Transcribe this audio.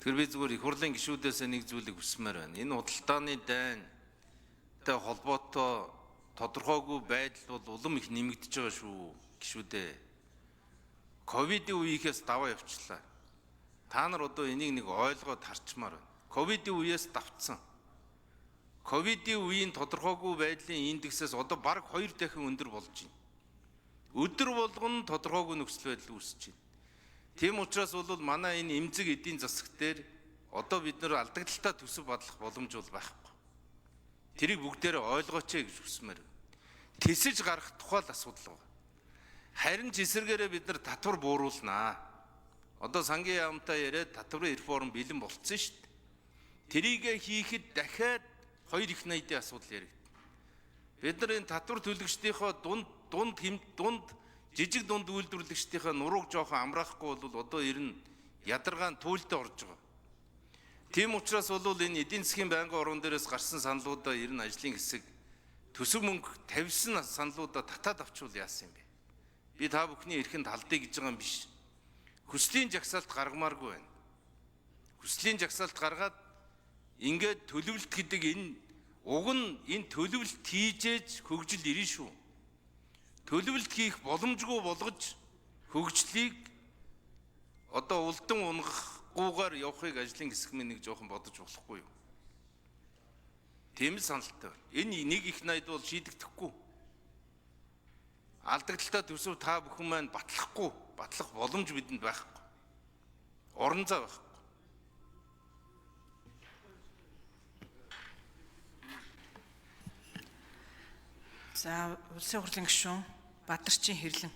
Тэгэхээр би зүгээр их хурлын гишүүдээс нэг зүйлийг хүсмээр байна. Энэ худалдааны дайнтай холбоотой тодорхойгүй байдал бол улам их нэмэгдэж байгаа шүү гишүүдээ. Ковидын үеийнхээс даваа явчлаа. Та нар одоо энийг нэг ойлгоод харчмаар байна. Ковидын үеэс давтсан. Ковидын үеийн тодорхойгүй байдлын индексээс одоо бараг 2 дахин өндөр болж байна. Өдөр болгон тодорхойгүй нөхцөл байдал үүсэж байна. Тийм учраас бол манай энэ эмзэг эдийн засаг дээр одоо бид нэр алдагдaltaа төсөв батлах боломж бол байхгүй. Тэрийг бүгдээрээ ойлгооч гэж хүсмээр. Тэсэж гарах тухай л асуудал байна. Харин ч эсэргээрээ бид нар татвар бууруулнаа. Одоо сангийн яамтай яриад татварын реформ бэлэн болцсон шүү дээ. Тэрийгэ хийхэд дахиад хоёр их найдын асуудал яригдана. Бид нар энэ татвар төлөгчдийнхөө дунд жижиг дунд үйлдвэрлэгчдийнхээ нурууг жоохон амраахгүй бол одоо ер нь ядаргаан туйлдээ орж байгаа. Тийм учраас бол энэ эдийн засгийн байнгын орон дээрээс гарсан саналуудаа ер нь ажлын хэсэг төсөв мөнгө тавьсан саналуудаа татаад авчвал яасан юм бэ? Би та бүхний эрхэнд алдъя гэж байгаа юм биш. Хүслийн жагсаалт гаргамааргүй байна. Хүслийн жагсаалт гаргаад ингээд төлөвлөлт гэдэг энэ уг нь энэ төлөвлөлт хийжээж хөгжил ирнэ шүү. Төлөвлөлт хийх боломжгүй болгож хөгжлийг одоо улдан унгахгүйгээр явахыг ажлын хэсэг минь нэг жоохон бодож болохгүй юу? Тийм л саналтай байна. Энэ нэг их найд бол шийдэгдэхгүй. Алдагдaltaа төсөв та бүхэн маань батлахгүй, батлах боломж бидэнд байхгүй. Орон зай байхгүй. За, улсын хурлын гишүүн Бадарчин Хэрлэн.